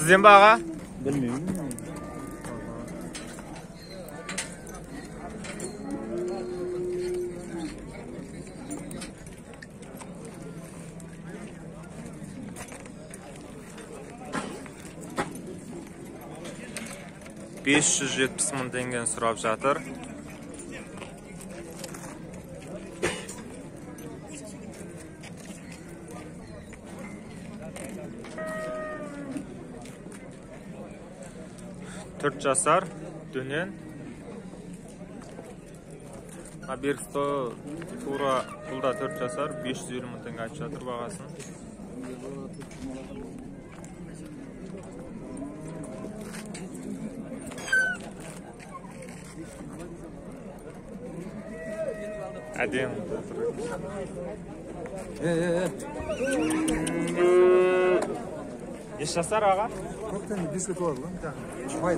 Сізден ба, аға? Білмеймін. 570 мың теңгені сұрап жатыр. Төрт жасар дөнен. Берісті тура бұл да 4 жасар, 550 мың теңге айтып жатыр бағасын. Әдемі. Неше жасар, аға? Көктемде 5-ке толады ғой.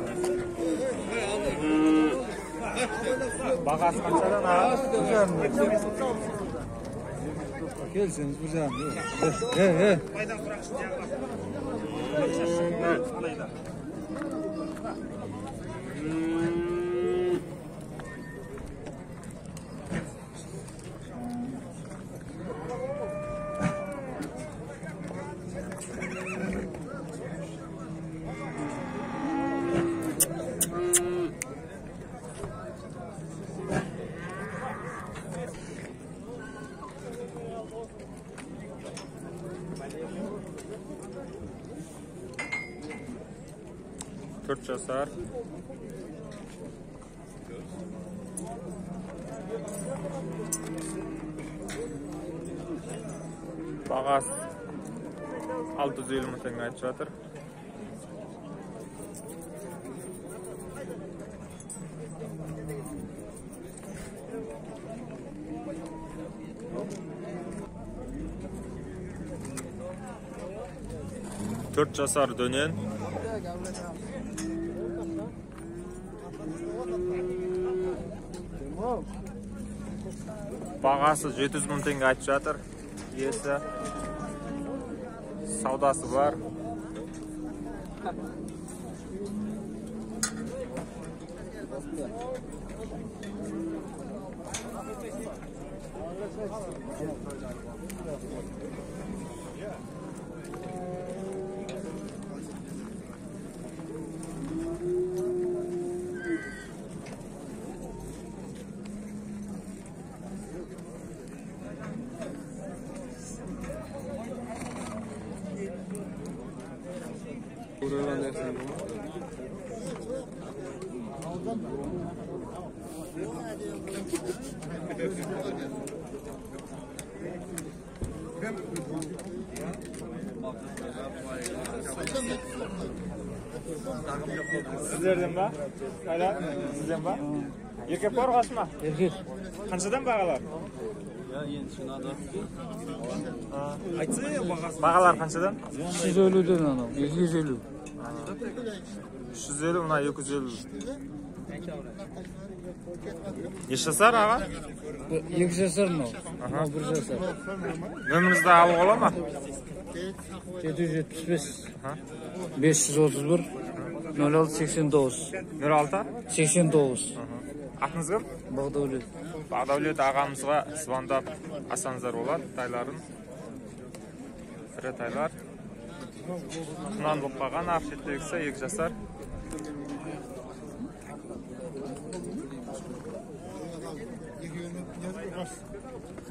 Бағасы қаншадан, аға? 1,5. Келсеңіз 1,5. 4 жасар. Бағасы 650 мың теңге айтып жатыр. 4 жасар дөнен. Бағасы 700 мың теңге айтып жатыр. Иесі, саудасы бар. Сіздерден ба? Қайда? Сізден ба? Еркек па, ұрғашы ма? Еркек. Қаншадан бағалар? Бағалар қаншадан? 350-ден анау, 250. 350, мына 250. Неше жасар, аға? 2 жасар мынау. Мынау 1 жасар. Нөміріңізді алуға бола ма? 775 531 06 89. 06 89. Атыңыз кім? Бағдәулет. Бағдәулет ағамызға звондап алсаңыздар болады тайларын. Ірі тайлар. Құнан болып қалған ақ шеттегісі 2 жасар.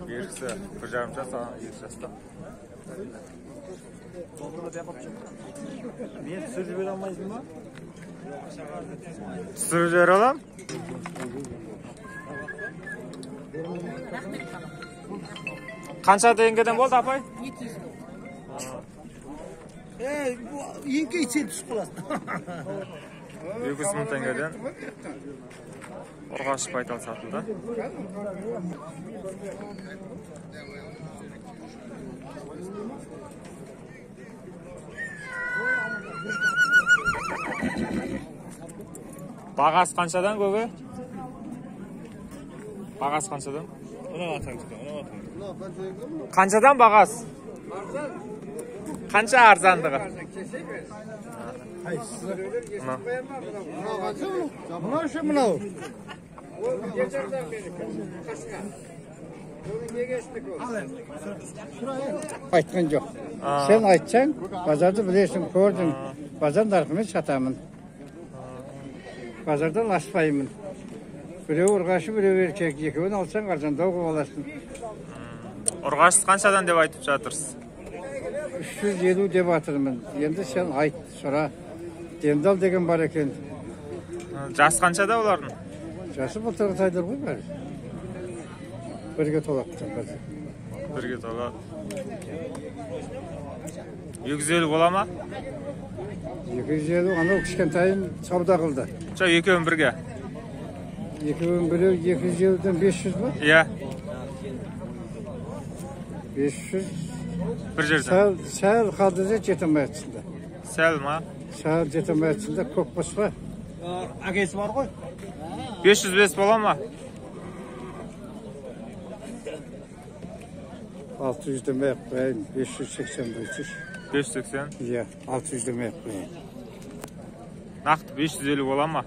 Берісі 1,5 жас, 2 жаста. Мен түсіріп жібере алмайсың ба? Түсіріп жібере алам. Қанша теңгеден болды, апай? 200. Еңкейт сен түсіп қаласың. 200 мың теңгеден ұрғашы байтал сатылды. Бағасы қаншадан, көке? Бағасы қаншадан? Қаншадан бағасы? Қанша арзандығы? Қайсысы? Мына. Мынау ше мынау. Айтқан жоқ. Сен айтсаң, базарды білесің, көрдің. Базар нарқымен сатамын. Базардан аспаймын. Біреу ұрғашы, біреу еркек. Екеуін алсаң, арзандау қылып аласың. Ұрғашысы қаншадан деп айтып жатырсыз? 350 деп жатырмын. Енді сен айт, сұра. Демдал деген бар екен. Жасы қаншада олардың? Жасы былтырғы тайлар ғой бәрі. Бірге толады. Бірге толады. 250 бола ма? 250, анау кішкентайын сауда қылды. Жоқ, екеуін бірге. Екеуін біреу 250-ден 500 ба? Иә. 500. Бір жерден. Сәл қалды да жете алмай жатсың да. Сәл ма? Сәл жете алмай жатсың да, көп қоспа. Әкесі бар ғой. 505 бола ма? 600 демей ақ қояйын, 580 болсын. 580? Иә, 600 демей ақ қояйын. Нақты 550 бола ма?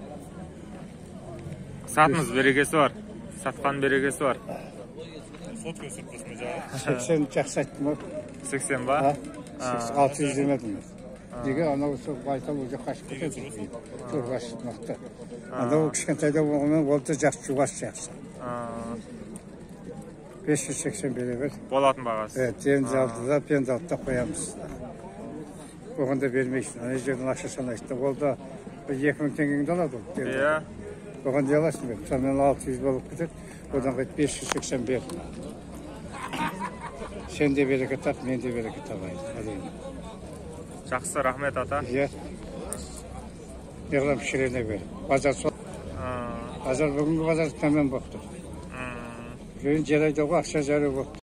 Сатыңыз берекесі бар. Сатқан берекесі бар. 80 жақсы айттым ғой. 80 ба? 600 демедім. Неге анау сол байтал уже қашып кетеді. Жуғаш мықты. Анау кішкентайда болғанмен ол да жақсы, жуғаш жақсы. 580 бере бер. Болатын бағасы. Пензалды да, пензалды да қоямыз. Оған да бермейсің. Ана жерден ақша санайсың. Ол да 2000 теңгеңді алады ол. Иә. Оған не аласың бе? Сонымен 600 болып кетеді. Одан қайт 580 бер. Сен де береке тап, мен де береке табайын. Әрине. Жақсы, рахмет ата. Иә. Неғылам шірене бер. Базар сол. Базар бүгінгі базар төмен болып тұр. Жер айдауға ақша зәру болып.